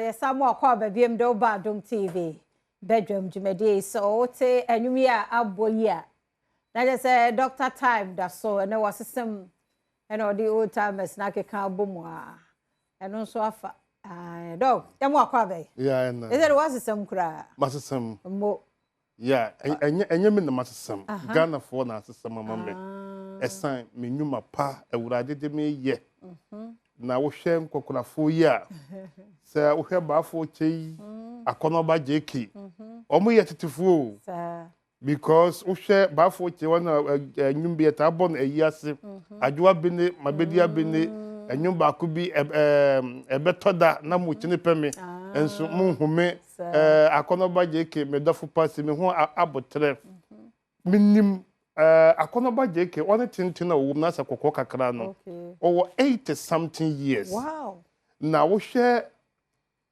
Yɛsan mu akɔ aba biom de woba Adom TV badwam dwumadie yi so. Wote anwum yi a abɔ yi a, na kyerɛ sɛ Dr. Time da so ɛnɛ wasesam ɛna ɔde old timers na akeka abɔ mu a ɛno nso afa. Dɔg, yɛmo akɔ aba yi. Yeah, ɛna. Ɛsɛ de wasesam koraa. Masesam. Mo. Yeah, ɛnyɛ ɛnyɛ me na masesam. Ghanafoɔ na asesam ama me. Ɛsan me nnwuma pa Awurade de me yɛ. Na wohwɛ nkɔkorafoɔ yi a, sɛ wohwɛ Baafoɔ kyɛ yi, Akɔnɔba JK, wɔn yɛ tetefoɔ o. Because wohwɛ Baafoɔ kyɛ wɔn na nnwom bi yɛtaa bɔ no ayi ase. Adwoa Bene, Mabedi Abene, nnwom baako bi ɛbɛtɔ da na mo kyene pɛ me, nso mo nhu me. Akɔnɔba JK, me dɔfo pa si me ho aboterɛ. Menim Akɔnɔba JK, ɔne tenten a ɔwɔ mu na sɛ kɔkɔɔ kakra no, ɔwɔ 80 something years. Wow. Na wohwɛ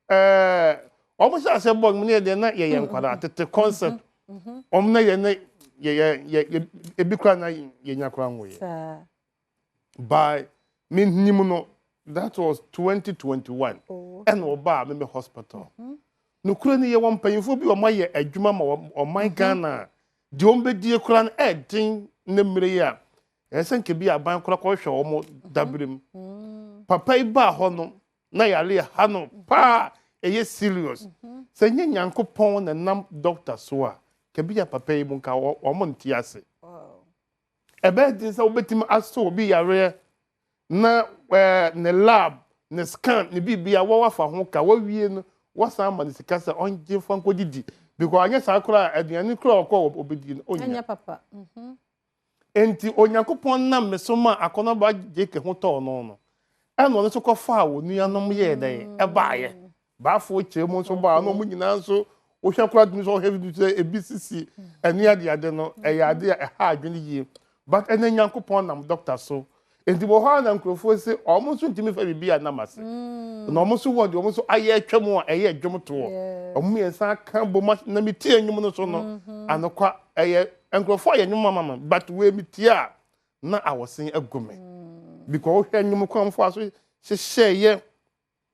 wɔn hyɛ aseɛ bɔ nnwom no yɛ deɛ na yɛyɛ nkwadaa tete concert. Wɔn na yɛ ne yɛ yɛ yɛ ebi koraa na yɛnya koraa nwoyɛ. By menim no, that was 2021. Ɛna ɔbaa me me hospital. Nokorɛ ni, yɛwɔ mpanyinfoɔ bi a wɔayɛ adwuma ma ɔman Ghana a deɛ wɔbɛdie koraa no ɛɛden ne mmerɛ yi a ɛsɛ sɛ nka bi aban koraa kɔhwɛ wɔn dabere mu. Papa yi baa hɔ no na yareɛ ha no paa, ɛyɛ serious. Sɛ nyɛ Nyankopɔn na nam doctor so a, ka bi a papa yi mu nka wɔn nte ase. Ɛbɛyɛ den sɛ wobɛtumi asɔ obi yareɛ na ne lab, ne scan, ne biribia wɔafa ho ka, wawie no wasan ama no sika sɛ ɔngye mfa nkɔdidi, because anyɛ saa koraa aduane koraa ɔkɔ ɔbɛdi no ɔnnya. Ɛnyɛ papa. Enti Onyankopɔn nam me so maa Akɔnɔba JK ho tɔɔ no no, ɛna ɔno nso kɔfaa wɔn nuanom yɛɛ dɛn? Ɛbaeɛ. Baafoɔ kyerɛ mu nso baa na wɔn nyinaa nso wohwɛ koraa tumi sɛ ɔhwɛ bi sɛ ebi sisi ɛne ade ade no, ɛyɛ ade a ɛha adwene yie. But ɛnɛ Nyankopɔn nam doctor so. Enti wɔ hɔ a na nkurɔfoɔ se wɔn nso ntumi fa biribi a nam ase. Na wɔn nso wɔ deɛ wɔn nso ayɛ atwa mu a ɛyɛ dwom toɔ. Wɔn mmiɛnsa aka bom na metie nnwom no so no, anokwa ɛyɛ nkurɔfoɔ ayɛ nnwom ama me, but wei metie a na awɔsen agu me. Because wohwɛ nnwom kwan wɔn so hyehyɛeɛ,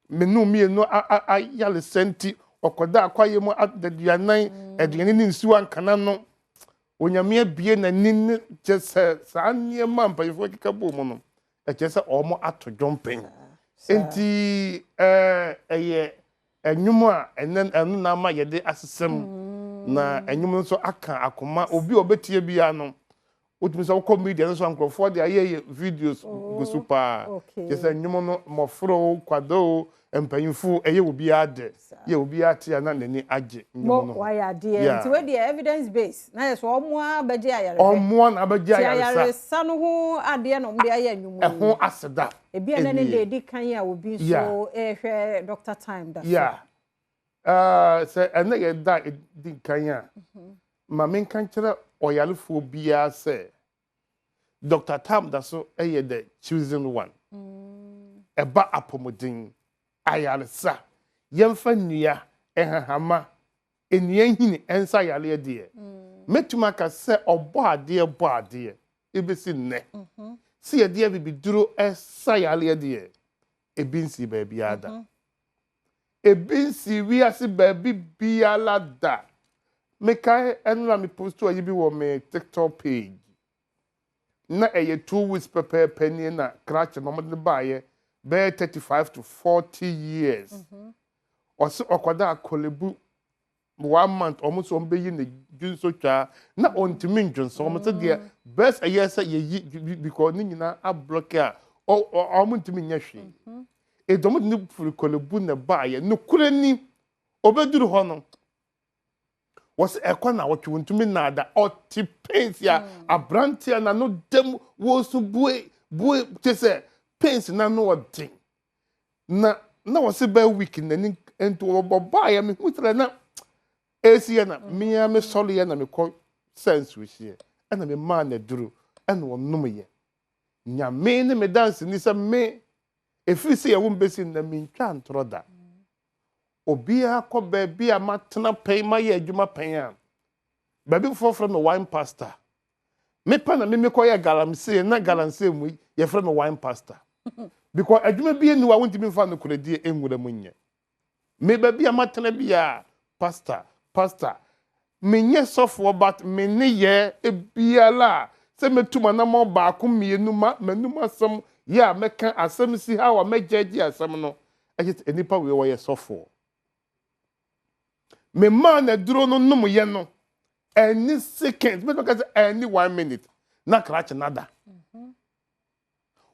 me ne mmienu ayaresa nti ɔkɔda akwaeɛ mu adaduanan, aduane ne nsuo ankana no. Onyame abue n'ani ne kyɛ sɛ saa nneɛma a mpanyinfoɔ keka bɔɔ mu no, ɛkyerɛ sɛ wɔn ato dwom pɛn. Nti ɛyɛ ɛnwom a ɛnɛ ɛno na ama yɛde asesɛm, na ɛnwom no nso aka akoma. Obi a ɔbɛtie biara no, wotumi sɛ wokɔ media no so a nkurɔfoɔ de ayɛ yɛ videos gu so paa. Kyerɛ sɛ nnwom no, mmɔfra o, nkwadaa o, mpanyinfo, ɛyɛ obiara dɛ, yɛ obiara te a na n'ani agye nnwom no ho. Wayɛ adeɛ. Nti wei deɛ evidence base na yɛ sɛ ɔmo a bɛgye ayarehwɛ. Ɔmo a na abɛgye ayaresa. Ti ayaresa no ho adeɛ na ɔmo de ayɛ nnwom yi. Ɛho aseda. Ebi a na ne deɛ edi kan a obi nso ɛrehwɛ Dr. Time da so. Yeah. Sɛ ɛnɛ yɛ da a edi kan a, ma menka nkyerɛ ɔyarefoɔ biara sɛ Dr. Tam da so yɛ the chosen one. Ɛba apɔmuden, ayaresa, yɛmfa nnua, nhahama, nnua nhini nsa yareɛ deɛ, mɛtumi aka sɛ ɔbɔ adeɛ bɔ adeɛ ɛbɛsi nnɛ. Sɛ yɛde abibiduro sa yareɛ deɛ, ebi nsii baabiara da. Ebi nsii wiase baabi biara da. Mekae ɛnora me post ayi bi wɔ me TikTok page. Na ɛyɛ 2 weeks pɛpɛɛpɛ nie na krakye na wɔde no baeɛ, bɛyɛ 35 to 40 years. Ɔsɛ ɔkɔda Korle Bu one month, wɔn nso wɔn bɛyi ne dwonsotwaa na ɔntumi ndwonso. Wɔn sɛ deɛ best ɛyɛ sɛ yɛyi, because ne nyinaa ablock a wɔn ntumi nyɛ hwee. Edu wɔn de ne firi Korle Bu na baeɛ. Nokorɛ ni, obɛduru hɔ no, wɔsɛ ɛkɔ na wɔtwe wɔn ntumi nnaada, ɔte pains a aberanteɛ n'ano dɛm wɔsu bue bue te sɛ pains n'ano ɔden na wɔsɛ bɛɛ week n'ani nti wɔbɔ baeɛ. Mehu sɛ na esi yɛ na mmea me sɔre yɛ na mekɔ sɛ nsuohyeɛ ɛna me maa n'aduro ɛna ɔnom yɛ. Nyame ne me danse ni sɛ me efiri sɛ yɛwo mbɛsi na mentwa ntorɔ da. Obiara kɔ baabi a matena pɛn, mayɛ adwuma pɛn a baabi foforɔ frɛ me wine pastor. Mepa na meme kɔyɛ galamsey na galamsey mu yɛfrɛ me wine pastor, because adwuma bi ani wa wontumi mfa nokoredie nwura mu nyɛ. Me baabi a matena biara, pastor, pastor, menyɛ sɔfoɔ but me nneyɛɛ biara a sɛ mɛtu m'anammɔn baako mmienu ma m'anum asɛm yɛ a mɛka asɛm si how a mɛgyɛgye asɛm no, ɛkyɛ sɛ nnipa wei wɔyɛ sɔfoɔ. Memaa no aduro no nomyɛ no, ɛnni seconds, mɛtumi aka sɛ ɛnni one minute, na krakye no ada.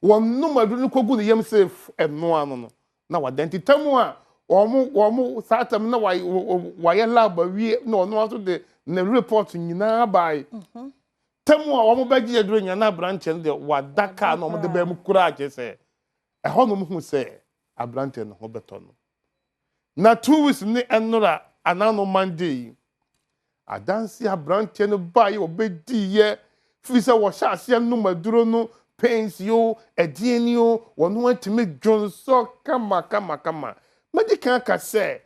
Wɔnom aduro no kɔgu ne yam sɛ ɛno ano no, na wada. Nti tam a wɔn wɔn saa tam na wɔayɛ lab awie na ɔno nso de ne report nyinaa bae. Tam a wɔn bɛgye aduro nyinaa na aberanteɛ no deɛ wada kaa na wɔn de bɛn mu koraa kyerɛ sɛ ɛhɔ nom hu sɛ aberanteɛ no ho bɛtɔ no. Na 2 weeks ne ɛnora anano Monday yi, adanse aberanteɛ no baeɛ wɔbɛdiiɛ firi sɛ wɔhyɛ aseɛ nom aduro no pains yo ɛdeɛ ni o, wɔn atumi dwonsɔ kama kama kama. Mɛdi kan aka sɛ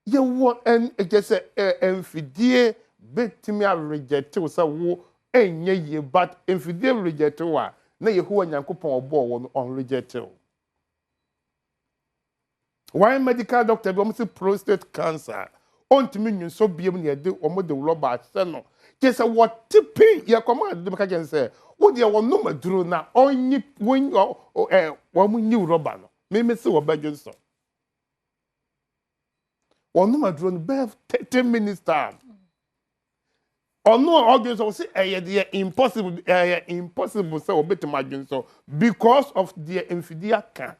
yɛwɔ ɛn ɛkyɛ sɛ mfidie bɛtumi areject wo sɛ wo ɛnyɛ yie, but mfidie reject wo a, na Yehowa Nyankopɔn ɔbɔɔ wɔ no ɔnreject wo. One medical doctor bi, wɔn sɛ prostate cancer, ɔntumi nyinsɔ biem na yɛde wɔn de rɔba ahyɛ no kyerɛ sɛ wɔte pain. Yɛ kɔma ade bɛka kyerɛ sɛ wo deɛ wɔnom aduro na ɔnyi wɔn ɔ ɛ wɔn nyi rɔba no, mímí sɛ wɔbɛdwe nsɔ. Wɔnom aduro no bɛyɛ 30 minutes time, ɔno a ɔdwe nsɔ wɔsi ɛyɛ deɛ impossible, ɛyɛ impossible sɛ wɔbɛtumi adwe nsɔ because of deɛ mfidie aka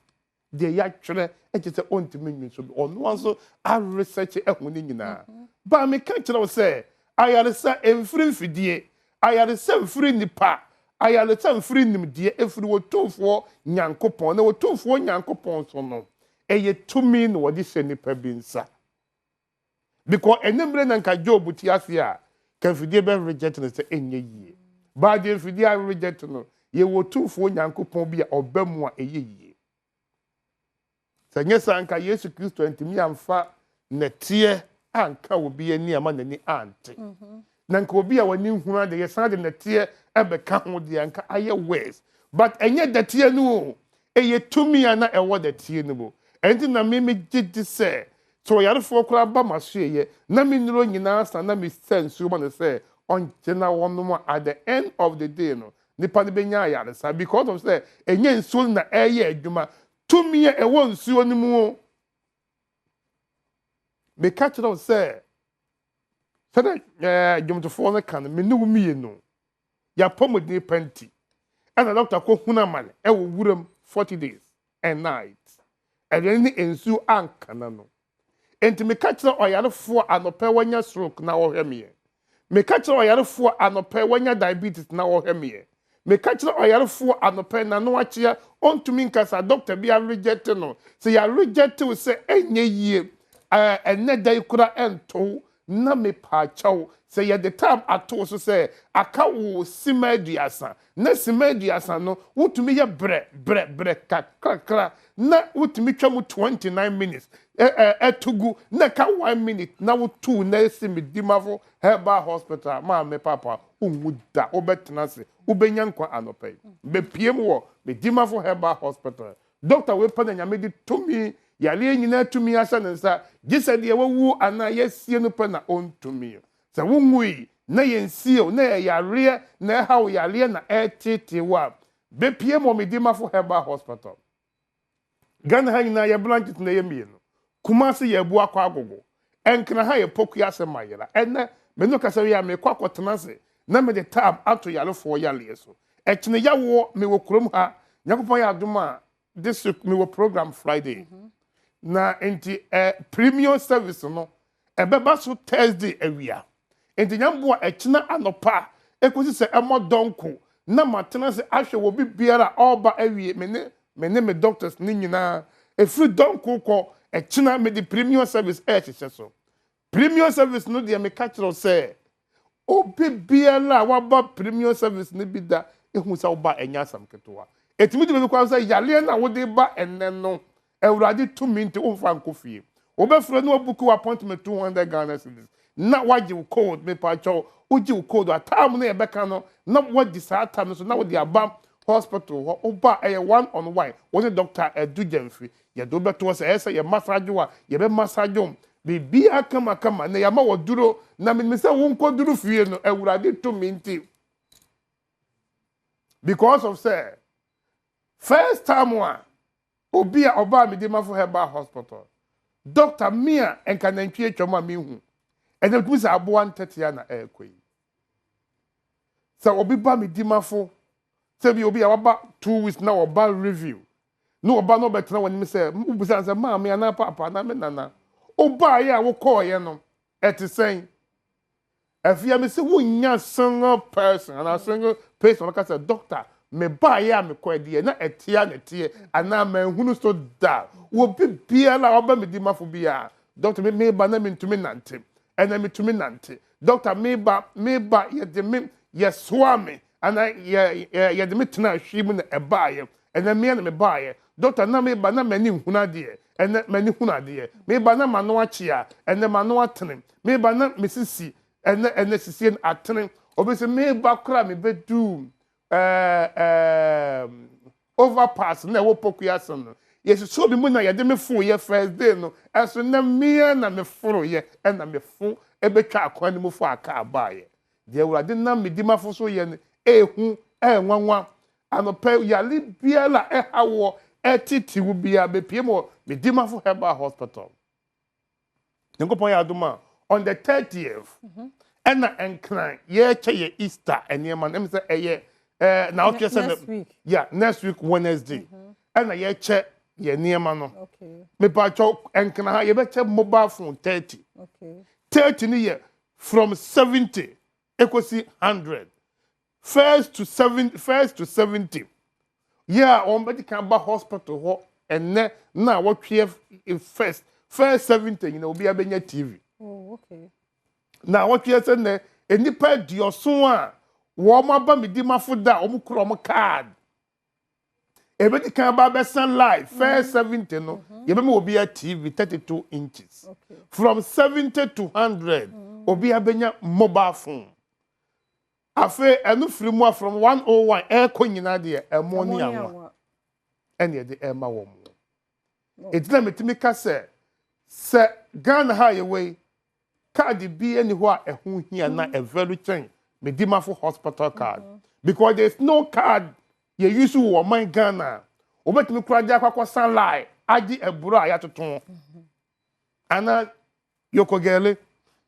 deɛ yɛatwerɛ ɛkyɛ sɛ ɔntumi nwi nso. Ɔno nso aresɛkye ɛho ne nyinaa baa. Meka kyerɛ wo sɛ ayaresa mfiri mfidie, ayaresa mfiri nipa, ayaresa mfiri nimdeɛ, ɛfiri Wɔtumfoɔ Nyankopɔn. Na Wɔtumfoɔ Nyankopɔn so no, ɛyɛ tumi na wɔde hyɛ nipa bi nsa because ɛne mmerɛ na nka Job te ase a, ka mfidie bɛ reject no sɛ ɛnyɛ yie. Baa deɛ mfidie a reject no, yɛwɔ Tumfoɔ Nyankopɔn bi a ɔba mu a ɛyɛ yie. Sɛ nyɛ saa, nka Yesu Kristo antumi amfa nɛteɛ anka obi ani ama n'ani ante, na nka obi a w'ani nhunu ade, yɛsan de nɛteɛ ɛbɛka ho deɛ, nka ayɛ worse. But ɛnyɛ dɛteɛ no o, ɛyɛ tumi a na ɛwɔ dɛteɛ no mu. Ɛnti na me megye di sɛ sɛ ɔyarefoɔ koraa ba ma so yɛ na me nnuro nyinaa sa na mesɛ nsuo ma no sɛ ɔngye na wɔnom a, at the end of the day no, nipa no bɛnya ayaresa because of sɛ ɛnyɛ nsuo no na ɛyɛ adwuma, tumi a ɛwɔ nsuo no mu o. Meka kyerɛ wo sɛ sɛdeɛ dwomtofoɔ no ka no, me ne wo mmienu yɛapɔmuden pa nti ɛna dɔkta kɔ hunu amane ɛwɔ wuram 40 days and night, ɛdeɛ ne nsuo ankana no. Nti meka kyerɛ ɔyarefoɔ anɔpɛ wanya stroke na ɔhwɛ meɛ, meka kyerɛ ɔyarefoɔ anɔpɛ wanya diabetes na ɔhwɛ meɛ, meka kyerɛ ɔyarefoɔ anɔpɛ n'ano akyea ɔntumi nkasa, dɔkta bi areject no, sɛ yɛareject wo sɛ ɛnyɛ yie, ɛnɛ da yi kora ɛntow na mepaakyɛw sɛ yɛde time ato so sɛ aka wo sima 30, na sima 30 no wotumi yɛ brɛ brɛ brɛ kakrakra na wotumi twa mu 29 minutes ɛ ɛ ɛto gu na ka one minute na wotu na esi Medimafo Herbal Hospital. Maame, papa, wonwu da, wobɛtena ase, wobɛnya nkwa. Anɔpɛ yi bɛpie mu wɔ Medimafo Herbal Hospital. Dɔkta wei pɛ na Nyame de tumi yareɛ nyinaa tumi ahyɛ ne nsa, gye sɛ deɛ wawu anaa yɛasie no pɛ na ɔntumi. Sɛ wonwui na yɛnsie wo na yɛ yareɛ na ɛha wo yareɛ na ɛretete wo a, bɛpie mu wɔ Medimafo Herbal Hospital. Ghana ha nyinaa yɛ branches na ɛyɛ mmienu. Kumase yɛ Abuakɔ Agogo, Nkran ha yɛ Pokuase Mayera. Ɛnɛ me no kasa yi a, mekɔ akɔtena ase na mede tab ato yarefoɔ yareɛ so. Ɛkyene yawoɔ mewɔ kurom ha. Nyankopɔn yɛ adom a, this week mewɔ program Friday na nti premium service no ɛbɛba so Thursday awia. Nti Nyamboa, ɛkyena anɔpa ekosi sɛ ɛmɔ dɔnko na matena ase ahwɛ wɔ bi biara a ɔreba awie, me ne me doctors ne nyinaa. Efiri dɔnko kɔ ɛkyena, mede premium service ɛɛhyehyɛ so. Premium service no deɛ, meka kyerɛw sɛ obi biara a waba premium service no bi da ehu sɛ woba ɛnyɛ asɛm ketewa. Etumi de baabi kwan sɛ yareɛ no a wode ba ɛnɛ no, Awurade tumi nti womfa nkɔ fie. Wobɛfrɛ no wabook wo appointment, 200 Ghana cedis, na wagye wo code. Mepakyɛw, wogye wo code a, time no yɛbɛka no na wadi saa time no so na wode aba. Hospital hɔ. Woba a, ɛyɛ one on one. Wo ne Doctor Adu Gyamfi, yɛde wo bɛto hɔ. Sɛ ɛyɛ sɛ yɛ massage wo a, yɛbɛ massage wo. Biribiara kamakama. Na yɛama wo aduro. Na menim sɛ wonkɔduru fie no, Awurade tumi nti. Because of sɛ, first time a obi a ɔbaa Medimafo Herbal Hospital, doctor me a nka nantwi atwam a mehu, ɛnna metumi sɛ aboa ntɛtea na ɛrekɔ yi. Sɛ obi ba Medimafo, sɛ bi obi a waba 2 weeks na ɔba review, na ɔba na ɔbɛtena wɔn anim sɛ, wobisa no sɛ, "Maame anaa paapa anaa me nana, wobaeɛ a wokɔɔeɛ no, ɛte sɛn?" Afia mi sɛ wonya single person anaa single person ɔbɛka sɛ, "Doctor, mebaeɛ a mekɔɛ deɛ na ɛteɛ na ɛteɛ anaa manhunu so da." Obi biara a ɔba Medimafo biara, "Doctor, me meba na mentumi nante, ɛna metumi nante. Doctor, meba meba yɛde me yɛsoa me anaa yɛ yɛ yɛde me tena ahwi mu na ɛbaeɛ, ɛnɛ mmea na mebaeɛ. Doctor, na meba na m'ani nhunu adeɛ, ɛnɛ m'ani hunu adeɛ. Meba na m'ano akyea, ɛnɛ m'ano atene. Meba na mesisi, ɛnɛ sisie no atene." Obi sɛ, "Meba koraa mebɛdu ɛɛ ɛɛ overpass na ɛwɔ Pokuase no, yɛsisi obi mu na yɛde me fo yɛ first day no, ɛso na mmea na me foro yɛ, ɛna me fo ɛbɛtwa akwan no mu fo aka abaayɛ." Deɛ Awurade nam Medimafo so yɛ no ehu ɛnwanwa. Anɔpɛ yale biara ɛha wɔ ɛtete wo biara, bepie mu wɔ Medimafo Herbal Hospital. Nyankopɔn yɛ adom a, on the 30th ɛna Nkran yɛrekyɛ yɛ Easter nneɛma no. Ɛmu sɛ ɛyɛ na ɔtwe sɛ Next week. Yeah, next week Wednesday ɛna yɛkyɛ yɛ nneɛma no. Mepatwɛ, Nkran ha yɛbɛkyɛ mobile phone 30. 30 no yɛ from 70 ekosi 100. First to seven, first to 70 yɛ a wɔn bɛdi kan ba hospital hɔ ɛnɛ na wɔtwe first 70 nyina, obi abɛnya TV. Na wɔtwe sɛ nnɛ nnipa 70 a wɔn aba Medimafo da a wɔn kura wɔn card ebedi kan ba abɛsan live, first 70 no, yɛbɛma obi a TV 32 inches. From 70 to 100, obi abɛnya mobile phone. Afei ɛno firi mu a, from 101 ɛrekɔ nyinaa deɛ, ɛmo ne anwa ɛna yɛde ɛrema wɔn. Eti na metumi ka sɛ Ghana ha yɛwɔ yi, card bi ɛni hɔ a ɛho hia na ɛvɛlu kyɛn Medimafo Hospital card, because there is no card yɛ use wɔ ɔman Ghana a wɔbɛtumi kura de akɔ akɔsan line agye ɛburo a yɛatoto anaa yɔkɔgɛle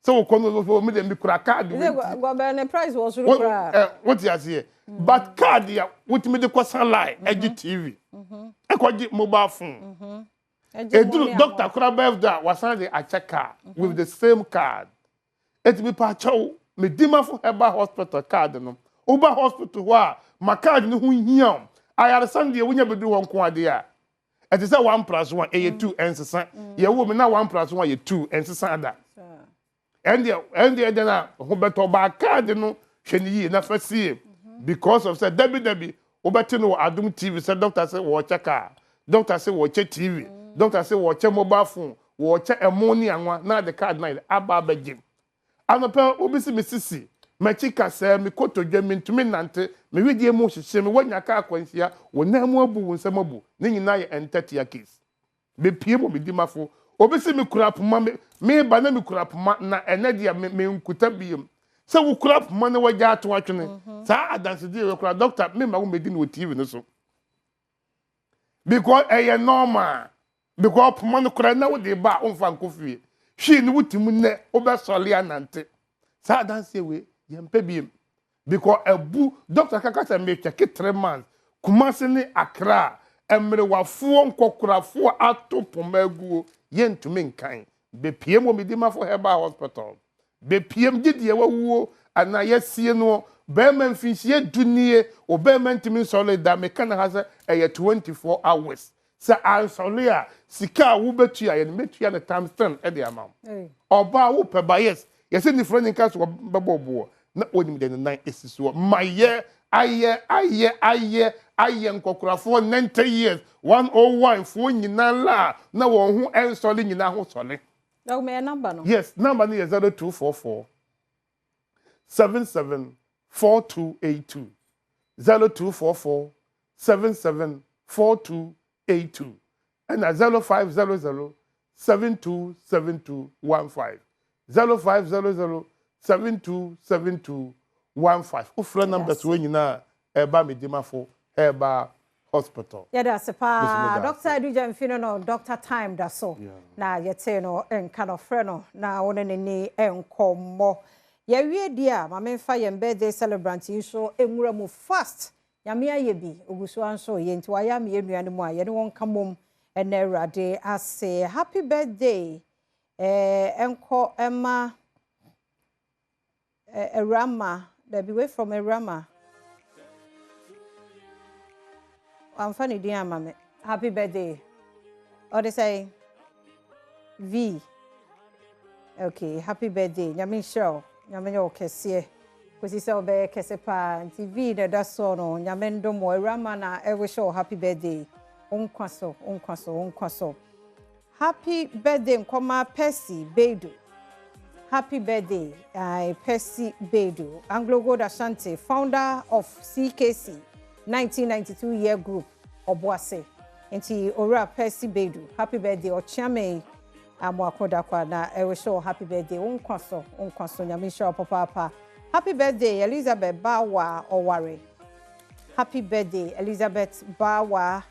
sɛ wokɔ no so mi de mi kura card wei nti. Gɔbɛ ne price wɔ soro koraa. Wote aseɛ, but card a wotumi de kɔsan line ɛgye TV, ɛkɔgye mobile phone, eduru doctor kora birthday a, wasan de akyɛ car with the same card. Etumi pa akyɛw Medimafo Herbal Hospital card no, woba hospital hɔ a, ma card no ho hia o. Ayaresa no deɛ, wonya bɛduru hɔ nko adeɛ a, ɛte sɛ 1 plus 1 ɛyɛ 2, ɛnsesa. Yɛwɔ mu na 1 plus 1 yɛ 2, ɛnsesa ada. Ɛndeɛ na ho bɛtɔ baa card no, hwɛ ne yie na fa sie, because of sɛ dabi dabi wobɛte no wɔ Adom TV sɛ doctor sɛ wɔɔkyɛ car, doctor sɛ wɔɔkyɛ TV, doctor sɛ wɔɔkyɛ mobile phone, wɔɔkyɛ ɛmo ne anwa, na ade card na yɛ aba abɛgye. Anɔpɛ obi si, "Me sisi, m'akyi kasɛɛ, me kotodwe, me ntumi nante, me widie mu hyehyɛ me." Woanya kaa akwanhyia, wo nan mu abu, wo nsam abu, ne nyinaa yɛ ntɛtea case. Bepie mu Medimafo. Obi si, "Me kura poma, me meba na me kura poma, na ɛnɛ deɛ me nkuta biem." Sɛ wokura poma na wagya ato atwene, saa adansedie wɔ kura doctor me ma wo medi no wɔ TV no so, because ɛyɛ normal, because poma no kura na wode ba a, womfa nkɔ fie hwii no, wotumi nnɛ wobɛsɔle anante. Saa adanseɛ wei yɛmpɛ biem, because ɛbu doctor kaka sɛ metwɛke 3 months, Kumase ne Accra, mmerewafoɔ nkɔkorafoɔ ato poma aguo, yɛntumi nkan. Bepie mu Medimafo Herbal Hospital, bepiem gye deɛ wawuo anaa yɛsie no. Bɛrima mfinhyia 10 nie, ɔbɛrima ntumi nsɔre da, meka na ha sɛ ɛyɛ 24 hours. Sɛ ansɔre a, sika a wobɛtua yɛ no, mɛtua no times 10 ɛde ama wo. Ɔbaa wopɛ ba, yes, yɛsɛ nifura ne nka so wɔbɛbɔ boɔ na onim deɛ ne nan esi soɔ. Ma yɛ ayɛ ayɛ ayɛ ayɛ nkɔkorafoɔ 90 years, 101 foɔ nyinaa la na wɔn ho ɛnsɔre nyinaa ho sɔre. Dɔgma yɛ number no. Yes, number no yɛ 0244 77 4282, 0244. 77 42 82 ɛna 0500 72 72 15, 0500 72 72 15. Wofrɛ numbers wɔ nyinaa, ɛba Medimafo Herbal Hospital. Yɛda ase paa. Meda Dr. Adugyamfi no, Dr. Time da so na yɛtee no nka no, frɛ no na wo ne ne ni nkɔmmɔ. Yɛwie di a, ma memfa yɛn birthday celebrant yi nso nwura mu fast. Nyame ayɛ bi, ogu so nso yɛ nti wayɛ ama yɛn nua no mu a yɛne wɔn ka mmom ɛnɛ. Awurade ase. Happy birthday ɛnkɔ ɛma Awurama dabi wei from Awurama, wamfa ne din ama me. Happy birthday. Ɔde sɛ V. Okay, happy birthday. Nyame nhyira wo, Nyame nyɛ wo kɛseɛ kɔsi sɛ wobɛyɛ kɛse paa. Nti V na ɛda soɔ no, Nyame ndom wɔ. Awurama na ɛwihyɛ wo happy birthday. Wo nkwa so, wo nkwa so, wo nkwa so. Happy birthday nkɔma Percy Beidu. Happy birthday, Percy Beidu, Anglo Gold Ashanti, founder of CKC 1992 year group, Obuase. Nti Owura Percy Beidu, happy birthday. Ɔkyeame Amoakodakwa na ɛwihyɛ wo happy birthday. Wo nkwa so, wo nkwa so. Nyame nhyira wo papaapa. Happy birthday, Elizabeth Bawa Ɔware. Happy birthday, Elizabeth Bawa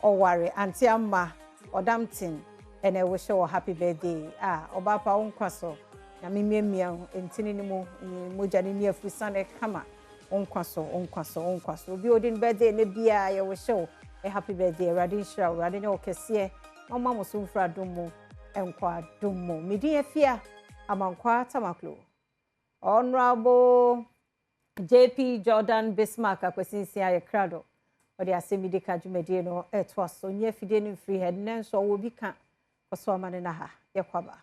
Ɔware. Auntie Amma Ɔdamten ɛna ɛwihyɛ wo happy birthday. A ɔbaa pa, wo nkwa so. Nyame mmiamia ntini no mu, mogya no ni afusane kama. Wo nkwa so, wo nkwa so, wo nkwa so. Obi a odi ne birthday ne biara, yɛwihyɛ wo ɛ happy birthday. Awurade nhyira wo, Awurade nyɛ wo kɛseɛ na ɔma mo so mfiri adom mu nkɔ adom mu. Medin Afia Amankwa Tamaklo. Honorable JP Jordan Bismarck Akwasinsia yɛ krado. Ɔde asɛm yi di ka dwumadie no ɛtoa so. Nyɛ afidie no mfiri ha nnɛ nso, ɔwɔ bi ka ɔso ama ne na ha. Yɛkɔ aba.